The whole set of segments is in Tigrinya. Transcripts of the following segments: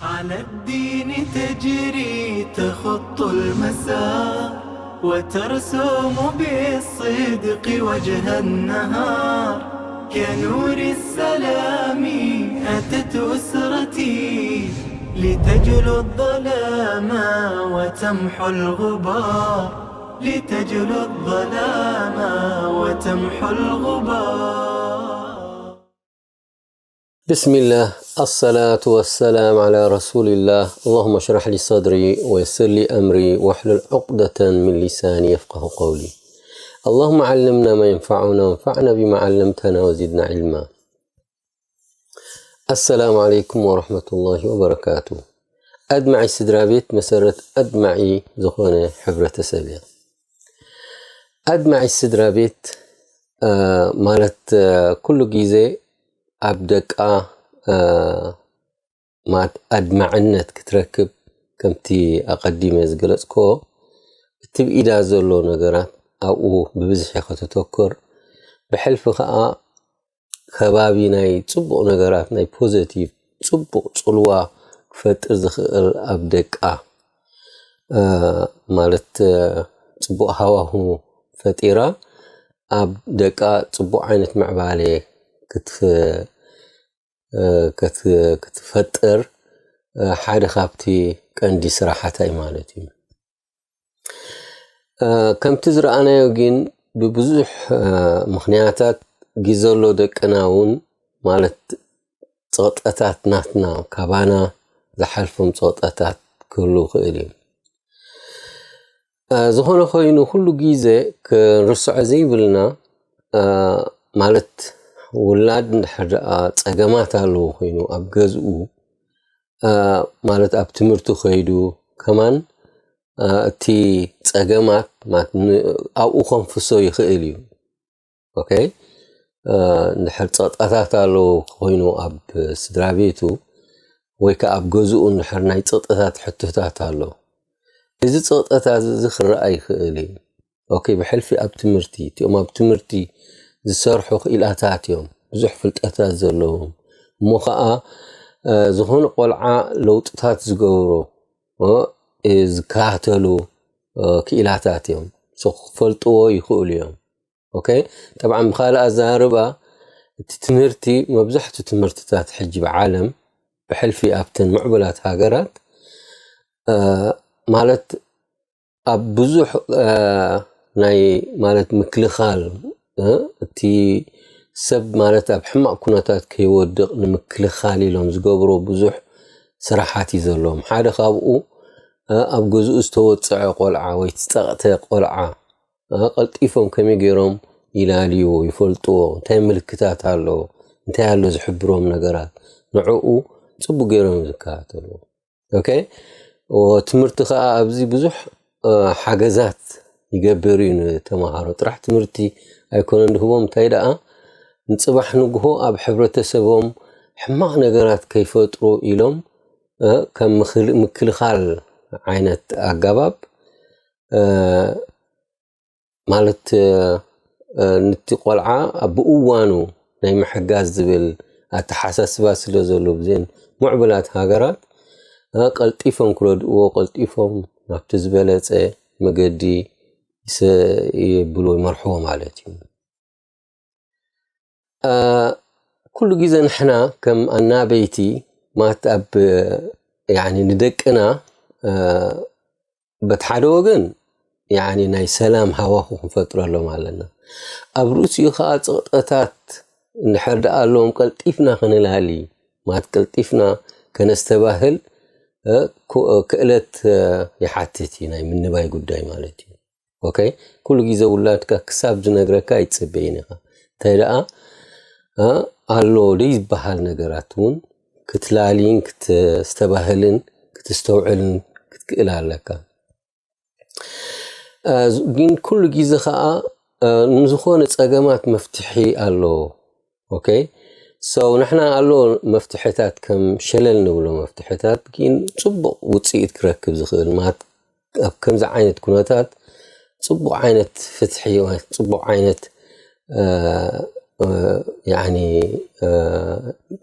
على الدين تجري تخط المسار، وترسم بالصدق وجه النهار. كنور السلام أتت أسرتي، لتجلو الظلام وتمحو الغبار، لتجلو الظلام وتمحو الغبار. بسم الله، الصلاة والسلام على رسول الله. اللهم اشرح لي صدري ويسر لي أمري واحلل عقدة من لساني يفقه قولي. اللهم علمنا ما ينفعنا وانفعنا بما علمتنا وزدنا علما. السلام عليكم ورحمة الله وبركاته. ኣድማዒ ስድራ ቤት መሰረት ኣድማዒ ዝኾነ ሕብረተሰብ እያ። ኣድማዒ ስድራ ቤት ማለት ኩሉ ግዜ ኣብ ደቃ ማለት ኣድማዕነት ክትረክብ፣ ከምቲ ኣቐዲመ ዝገለጽክዎ እቲ ብኢዳ ዘሎ ነገራት ኣብኡ ብብዝሒ ከተተኩር፣ ብሕልፊ ከኣ ከባቢ ናይ ጽቡቕ ነገራት፣ ናይ ፖዘቲቭ ጽቡቕ ጽልዋ ክፈጥር ዝኽእል ኣብ ደቃ ማለት ጽቡቕ ሃዋሁ ፈጢራ ኣብ ደቃ ጽቡቕ ዓይነት ምዕባለ ክትፈጥር ሓደ ካብቲ ቀንዲ ስራሓታ እዩ ማለት እዩ። ከምቲ ዝረኣናዮ ግን ብብዙሕ ምኽንያታት ግዘሎ ደቅና እውን ማለት ጸቕጠታት ናትና ካባና ዝሓልፎም ጸቕጠታት ክህሉ ይኽእል እዩ። ዝኾነ ኮይኑ ኩሉ ግዜ ክንርስዖ ዘይብልና ማለት ውላድ እንድሕር ደኣ ጸገማት ኣለዎ ኮይኑ ኣብ ገዝኡ ማለት ኣብ ትምህርቱ ከይዱ ከማን እቲ ጸገማት ኣብኡ ከንፍሶ ይኽእል እዩ። ኦኬ እንድሕር ጸቕጣታት ኣለዎ ኮይኑ ኣብ ስድራ ቤቱ ወይ ከዓ ኣብ ገዝኡ እንድሕር ናይ ጸቕጠታት ሕቶታት ኣሎ፣ እዚ ጸቕጠታት እዚ ክረኣ ይኽእል እዩ። ኦኬ ብሕልፊ ኣብ ትምህርቲ እቲኦም ኣብ ትምህርቲ ዝሰርሑ ክኢላታት እዮም፣ ብዙሕ ፍልጠታት ዘለዎም እሞ ከዓ ዝኾነ ቆልዓ ለውጥታት ዝገብሮ ዝከታተሉ ክኢላታት እዮም፣ ክፈልጥዎ ይኽእሉ እዮም። ኦኬ ጠብዓ ብካልእ ኣዘራርባ እቲ ትምህርቲ መብዛሕትኡ ትምህርትታት ሕጂ ብዓለም ብሕልፊ ኣብተን ምዕቡላት ሃገራት ማለት ኣብ ብዙሕ ናይ ማለት ምክልኻል እቲ ሰብ ማለት ኣብ ሕማቕ ኩነታት ከይወድቕ ንምክልኻል ኢሎም ዝገብሮ ብዙሕ ስራሓት እዩ ዘለዎም። ሓደ ካብኡ ኣብ ገዝኡ ዝተወፀዐ ቆልዓ ወይ ዝተፀቕተ ቆልዓ ቀልጢፎም ከመይ ገይሮም ይላልይዎ፣ ይፈልጥዎ፣ እንታይ ምልክታት ኣለዎ፣ እንታይ ኣሎ ዝሕብሮም ነገራት፣ ንዕኡ ፅቡቅ ገይሮም ዝከታተልዎ። ኦኬ ትምህርቲ ከዓ ኣብዚ ብዙሕ ሓገዛት ይገብር እዩ ንተምሃሮ። ጥራሕ ትምህርቲ ኣይኮነን ዝህቦም፣ እንታይ ደኣ ንፅባሕ ንግሆ ኣብ ሕብረተሰቦም ሕማቕ ነገራት ከይፈጥሩ ኢሎም ከም ምክልኻል ዓይነት ኣገባብ ማለት ንቲ ቆልዓ ብእዋኑ ናይ ምሕጋዝ ዝብል ኣተሓሳስባ ስለ ዘሎ ብዘን ምዕቡላት ሃገራት ቀልጢፎም ክረድእዎ፣ ቀልጢፎም ናብቲ ዝበለፀ መገዲ የብልዎ፣ ይመርሕዎ ማለት እዩ። ኩሉ ግዜ ንሕና ከም ኣናበይቲ ማለት ኣብ ንደቅና በቲ ሓደ ወገን ናይ ሰላም ሃዋሁ ክንፈጥረሎም ኣለና። ኣብ ርእሲኡ ከዓ ፀቕጠታት እንድሕር ደኣ ኣለዎም ቀልጢፍና ክንላሊ ማለት ቀልጢፍና ከነስተባህል ክእለት ይሓትት እዩ፣ ናይ ምንባይ ጉዳይ ማለት እዩ። ኦኬ ኩሉ ግዜ ውላድካ ክሳብ ዝነግረካ ኣይትፅበይን ኢኻ። እንታይ ደኣ ኣሎ ደይ ዝበሃል ነገራት እውን ክትላሊን ክትስተባህልን ክትስተውዕልን ክትክእል ኣለካ። ግን ኩሉ ግዜ ከዓ ንዝኾነ ፀገማት መፍትሒ ኣለዎ። ኦኬ ሰው ንሕና ኣሎ መፍትሕታት ከም ሸለል ንብሎ መፍትሕታት ግን ፅቡቕ ውፅኢት ክረክብ ዝኽእል ማለት ኣብ ከምዚ ዓይነት ኩነታት ፅቡቕ ዓይነት ፍትሒ፣ ፅቡቕ ዓይነት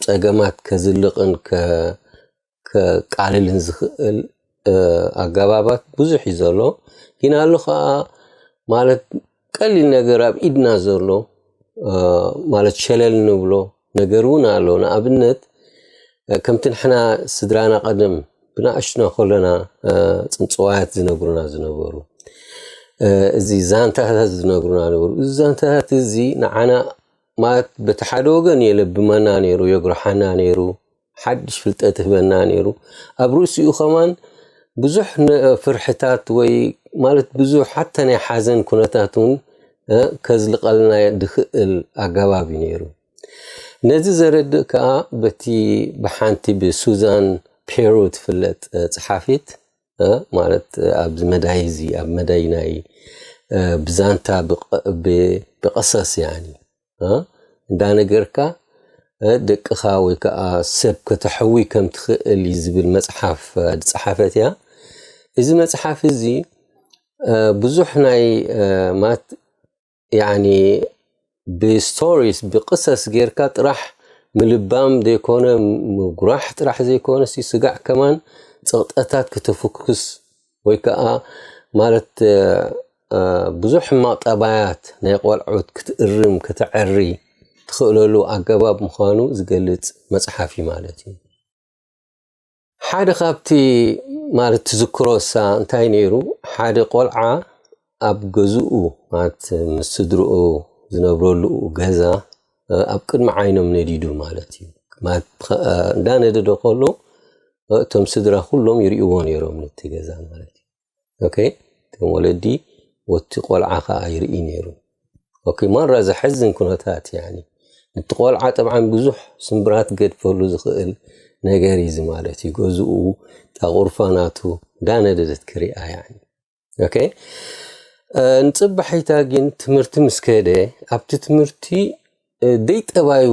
ፀገማት ከዝልቕን ከቃልልን ዝኽእል ኣጋባባት ብዙሕ እዩ ዘሎ። ግን ኣሎ ከዓ ማለት ቀሊል ነገር ኣብ ኢድና ዘሎ ማለት ሸለል ንብሎ ነገር እውን ኣሎ። ንኣብነት ከምቲ ንሕና ስድራና ቀደም ብናእሽቱና ከለና ፅንፅዋያት ዝነግሩና ዝነበሩ እዚ ዛንታታት ዝነግሩና ነበሩ። እዚ ዛንታታት እዚ ንዓና ማለት በቲ ሓደ ወገን የለብመና ነይሩ፣ የጉርሓና ነይሩ፣ ሓድሽ ፍልጠት ይህበና ነይሩ። ኣብ ርእሲኡ ከማን ብዙሕ ፍርሕታት ወይ ማለት ብዙሕ ሓታ ናይ ሓዘን ኩነታት እውን ከዝልቀልና ዝኽእል ኣገባብ እዩ ነይሩ። ነዚ ዘረድእ ከዓ በቲ ብሓንቲ ብሱዛን ፔሩ ትፍለጥ ፀሓፊት ማለት ኣብዚ መዳይ እዚ ኣብ መዳይ ናይ ብዛንታ ብቀሰስ ያኒ እንዳነገርካ ደቅኻ ወይ ከዓ ሰብ ከተሕዊ ከም ትኽእል እዩ ዝብል መፅሓፍ ዝፀሓፈት እያ። እዚ መፅሓፍ እዚ ብዙሕ ናይ ማለት ያኒ ብስቶሪስ ብቅሰስ ጌርካ ጥራሕ ምልባም ዘይኮነ ምጉራሕ ጥራሕ ዘይኮነ ስጋዕ ከማን ፀቕጠታት ከተፍኩስ ወይ ከዓ ማለት ብዙሕ ሕማቕ ጠባያት ናይ ቆልዑት ክትእርም ከተዐሪ ትኽእለሉ ኣገባብ ምዃኑ ዝገልፅ መፅሓፍ እዩ ማለት እዩ። ሓደ ካብቲ ማለት ትዝክሮ እሳ እንታይ ነይሩ? ሓደ ቆልዓ ኣብ ገዝኡ ማለት ምስ ስድርኡ ዝነብረሉ ገዛ ኣብ ቅድሚ ዓይኖም ነዲዱ ማለት እዩ። እንዳነደደ ከሎ እቶም ስድራ ኩሎም ይርእይዎ ነይሮም ነቲ ገዛ ማለት እዩ። ኦኬ፣ እቶም ወለዲ ወቲ ቆልዓ ከዓ ይርኢ ነይሩ። ኦኬ፣ ማራ ዘሐዝን ኩነታት ያኒ ነቲ ቆልዓ ጠብዓን ብዙሕ ስምብራት ገድፈሉ ዝኽእል ነገር እዩ ማለት እዩ። ገዝኡ ጣቁርፋ ናቱ እንዳነደደት ክሪኣ ያኒ። ኦኬ፣ ንፅባሒታ ግን ትምህርቲ ምስ ከደ ኣብቲ ትምህርቲ ደይጠባዩ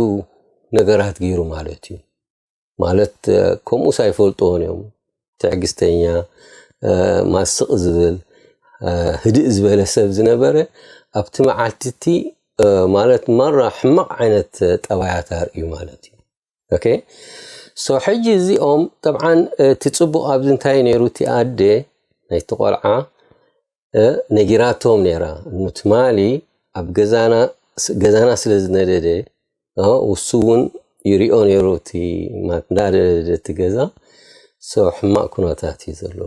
ነገራት ገይሩ ማለት እዩ። ማለት ከምኡስ ኣይፈልጥዎን እዮም። ትዕግስተኛ፣ ማስቕ ዝብል፣ ህድእ ዝበለ ሰብ ዝነበረ ኣብቲ መዓልቲ እቲ ማለት ማራ ሕማቕ ዓይነት ጠባያት ኣርእዩ ማለት እዩ። ኦኬ፣ ሶ ሕጂ እዚኦም ጠብዓን እቲ ፅቡቕ ኣብዚ እንታይ ነይሩ? እቲ ኣደ ናይቲ ቆልዓ ነጊራቶም ነይራ። እኑ ትማሊ ኣብ ገዛና ስለ ዝነደደ ውሱ እውን ይሪኦ ነይሩ እቲ እንዳደደደ እቲ ገዛ ሰው ሕማቕ ኩነታት እዩ ዘሎ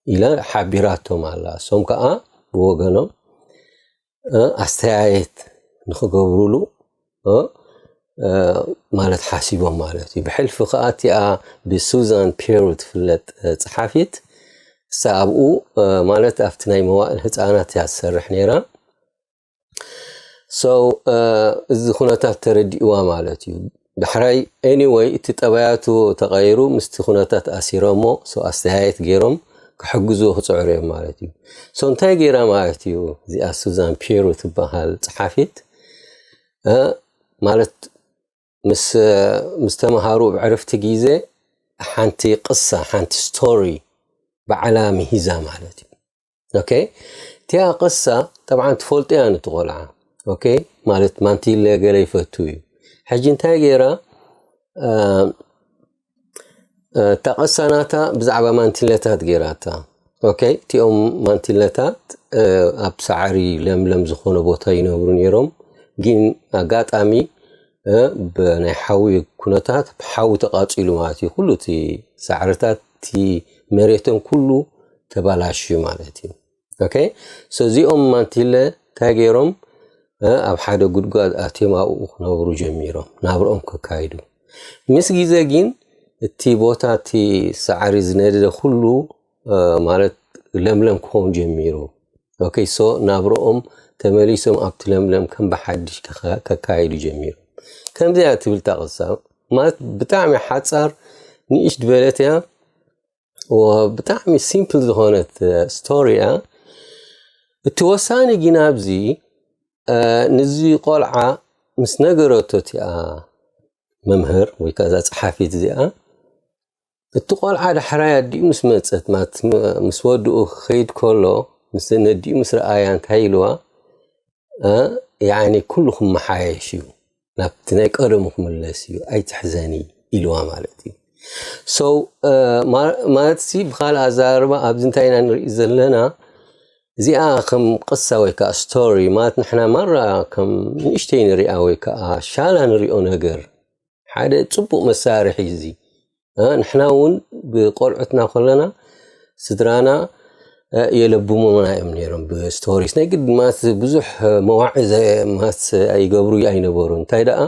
ኢላ ሓቢራቶም ኣላ። እሶም ከዓ ብወገኖም ኣስተያየት ንክገብሩሉ ማለት ሓሲቦም ማለት እዩ። ብሕልፊ ከዓ እቲኣ ብሱዛን ፒየሩ ትፍለጥ ፀሓፊት እሳ ኣብኡ ማለት ኣብቲ ናይ መዋእል ህፃናት እያ ትሰርሕ ነይራ። So እዚ ኩነታት ተረዲእዋ ማለት እዩ። ዳሕራይ anyway እቲ ጠባያቱ ተቐይሩ ምስቲ ኩነታት ኣሲሮሞ so ኣስተያየት ገይሮም ክሕግዙ ክፅዕሩ እዮም ማለት እዩ። So እንታይ ገይራ ማለት እዩ እዚኣ ሱዛን ፒየሩ ትበሃል ፀሓፊት ማለት ምስ ምስ ተምሃሩ ብዕርፍቲ ግዜ ሓንቲ ቅሳ ሓንቲ ስቶሪ ባዕላ ምሂዛ ማለት እዩ። ኦኬ እቲኣ ቅሳ ጠብዓን ትፈልጡ እያ ነቲ ቆልዓ ኦኬ ማለት ማንቲለ ገለ ይፈቱ እዩ። ሕጂ እንታይ ገይራ እታ ቅሳ ናታ ብዛዕባ ማንቲለታት ገይራታ። ኦኬ እቲኦም ማንቲለታት ኣብ ሳዕሪ ለምለም ዝኾነ ቦታ ይነብሩ ነይሮም። ግን ኣጋጣሚ ብናይ ሓዊ ኩነታት ብሓዊ ተቃፂሉ ማለት እዩ። ኩሉ እቲ ሳዕርታት እቲ መሬቶም ኩሉ ተባላሽዩ ማለት እዩ። ኦኬ እዚኦም ማንቲለ እንታይ ገይሮም ኣብ ሓደ ጉድጓድ ኣትዮም ኣብኡ ክነብሩ ጀሚሮም ናብርኦም ከካይዱ። ምስ ግዜ ግን እቲ ቦታ እቲ ሳዕሪ ዝነደደ ኩሉ ማለት ለምለም ክኸውን ጀሚሩ። ኦኬ so ናብርኦም ተመሊሶም ኣብቲ ለምለም ከም ብሓድሽ ከካይዱ ጀሚሩ። ከምዚያ ትብል እታ ቅሳ ማለት ብጣዕሚ ሓፃር ንእሽ ድበለት እያ። ብጣዕሚ ሲምፕል ዝኾነት ስቶሪ እያ። እቲ ወሳኒ ግን ኣብዚ ንዚ ቆልዓ ምስ ነገረቶ እቲኣ መምህር ወይ ከዓ እዛ ፀሓፊት እዚኣ እቲ ቆልዓ ዳሕራይ ኣዲኡ ምስ መፀት ማለት ምስ ወድኡ ክኸይድ ከሎ ምስ ነዲኡ ምስ ረኣያ እንታይ ኢልዋ ያኒ ኩሉ ክመሓየሽ እዩ ናብቲ ናይ ቀደሙ ክምለስ እዩ ኣይትሕዘኒ ኢልዋ ማለት እዩ። So ማለት ሲ ብካልእ ኣዛርባ ኣብዚ እንታይ ኢና ንርኢ ዘለና? እዚኣ ከም ቅሳ ወይ ከዓ ስቶሪ ማለት ንሕና ማራ ከም ንእሽተይ ንሪኣ ወይ ከዓ ሻላ ንሪኦ ነገር ሓደ ፅቡቅ መሳርሒ እዚ ንሕና እውን ብቆልዑትና ከለና ስድራና የለብሙና እዮም ነይሮም ብስቶሪስ ናይ ግድ ማት ብዙሕ መዋዒ ማት ኣይገብሩ ኣይነበሩ እንታይ ደኣ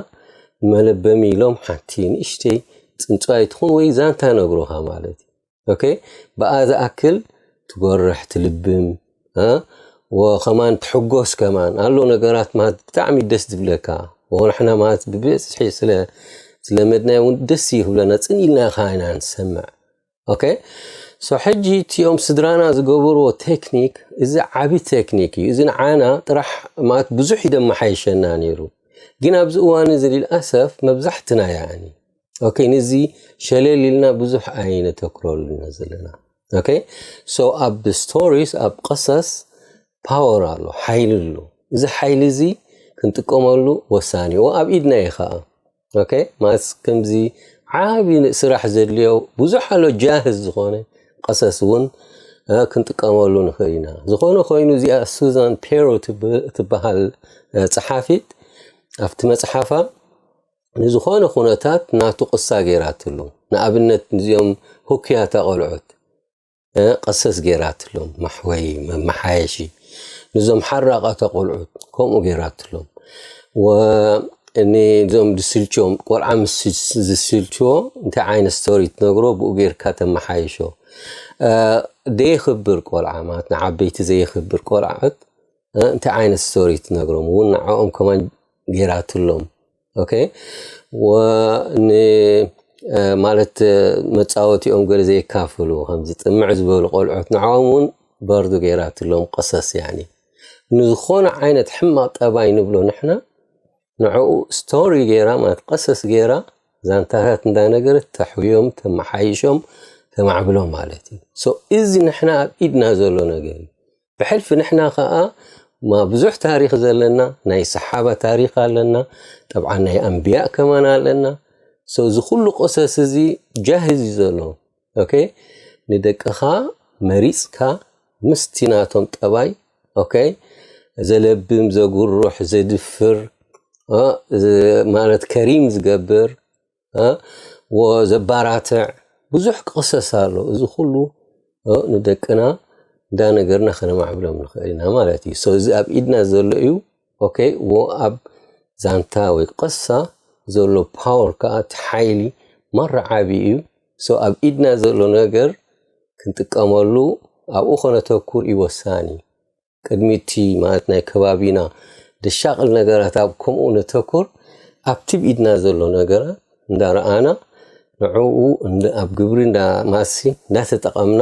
መለበሚ ኢሎም ሓንቲ ንእሽተይ ፅንፅዋይ ትኹን ወይ ዛንታ ነግሩኻ ማለት እዩ ኦኬ ብኣ ዝኣክል ትጎርሕ ትልብም ወከማን ትሕጎስ ከማን ኣሎ ነገራት ማለት ብጣዕሚ ደስ ዝብለካ ወንሕና ማለት ብብዝሒ ስለ ስለመድናይ እውን ደስ ይብለና ፅን ኢልና ኢኻ ኢና ንሰምዕ ኦኬ ሶ ሕጂ እቲኦም ስድራና ዝገበርዎ ቴክኒክ እዚ ዓቢ ቴክኒክ እዩ እዚ ንዓና ጥራሕ ማለት ብዙሕ ይደመሓይሸና ነይሩ ግን ኣብዚ እዋን እዚ ልልኣሰፍ መብዛሕትና ያኒ ኦኬ ነዚ ሸለል ኢልና ብዙሕ ኣይነተክረሉና ዘለና ኦኬ ሶ ኣብ ስቶሪስ ኣብ ቀሰስ ፓወር ኣሎ ሓይሊ ኣሎ እዚ ሓይሊ እዚ ክንጥቀመሉ ወሳኒ እዩ ኣብ ኢድና እዩ ከዓ ኦኬ ማለት ከምዚ ዓቢ ስራሕ ዘድልዮ ብዙሕ ኣሎ ጃህዝ ዝኾነ ቀሰስ እውን ክንጥቀመሉ ንኽእል ኢና ዝኾነ ኮይኑ እዚኣ ሱዛን ፔሮ ትበሃል ፀሓፊት ኣብቲ መፅሓፋ ንዝኾነ ኩነታት ናቱ ቅሳ ገይራትሉ ንኣብነት ንዚኦም ህኩያታ ቆልዑት ቀሰስ ገይራትሎም ማሕወይ መመሓየሺ ንዞም ሓራቓታ ቆልዑት ከምኡ ገይራትሎም ንዞም ዝስልችዎም ቆልዓ ምስ ዝስልችዎ እንታይ ዓይነት ስቶሪ ትነግሮ ብኡ ጌርካ ተመሓይሾ ደየኽብር ቆልዓ ማለት ንዓበይቲ ዘየኽብር ቆልዓት እንታይ ዓይነት ስቶሪ ትነግሮም እውን ንዕኦም ከማን ገይራትሎም ኦኬ ወ ን ማለት መጻወቲኦም ገለ ዘይካፍሉ ከምዚ ጥምዕ ዝበሉ ቆልዑት ንዕኦም እውን በርዱ ገይራትሎም ቀሰስ ያኒ ንዝኾነ ዓይነት ሕማቕ ጠባይ ንብሎ ንሕና ንዕኡ ስቶሪ ገይራ ማለት ቀሰስ ገይራ ዛንታታት እንዳነገረት ተሕውዮም ተመሓይሾም ተማዕብሎም ማለት እዩ so እዚ ንሕና ኣብ ኢድና ዘሎ ነገር እዩ ብሕልፊ ንሕና ከዓ ማ ብዙሕ ታሪክ ዘለና ናይ ሰሓባ ታሪክ ኣለና ጠብዓ ናይ ኣንብያእ ከማን ኣለና so እዚ ኩሉ ቀሰስ እዚ ጃህዝ እዩ ዘሎ ኦኬ ንደቅኻ መሪፅካ ምስቲ ናቶም ጠባይ ኦኬ ዘለብም ዘጉርሕ ዘድፍር ማለት ከሪም ዝገብር ወዘባራትዕ ብዙሕ ቀሰስ ኣሎ እዚ ኩሉ ንደቅና እንዳነገርና ከነማዕብሎም ንኽእል ኢና ማለት እዩ እዚ ኣብ ኢድና ዘሎ እዩ ኦኬ ኣብ ዛንታ ወይ ቀሳ ዘሎ ፓወር ከዓ እቲ ሓይሊ ማራ ዓቢ እዩ so ኣብ ኢድና ዘሎ ነገር ክንጥቀመሉ ኣብኡ ከነተኩር እዩ ወሳኒ ቅድሚ እቲ ማለት ናይ ከባቢና ደሻቕል ነገራት ኣብ ከምኡ ነተኩር ኣብቲ ብኢድና ዘሎ ነገራት እንዳረኣና ንዕኡ ኣብ ግብሪ ማሲ እንዳተጠቐምና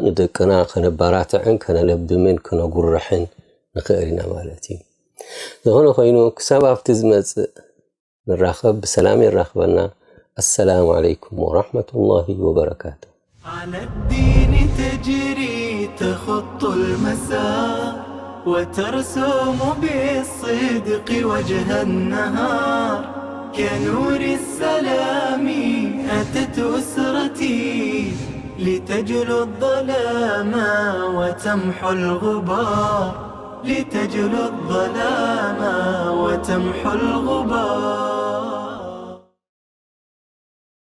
ንደቅና ከነባራትዕን ከነለብምን ከነጉርሕን ንኽእል ኢና ማለት እዩ ዝኾነ ኮይኑ ክሳብ ኣብቲ ዝመፅእ ንራኸብ ብሰላም የራኽበና ኣሰላሙ ዓለይኩም ወራሕመቱላሂ ወበረካቱ على الدين تجري تخط المسار وترسم بالصدق وجه النهار كنور السلام أتت أسرتي لتجلو الظلام وتمحو الغبار لتجلو الظلام وتمحو الغبار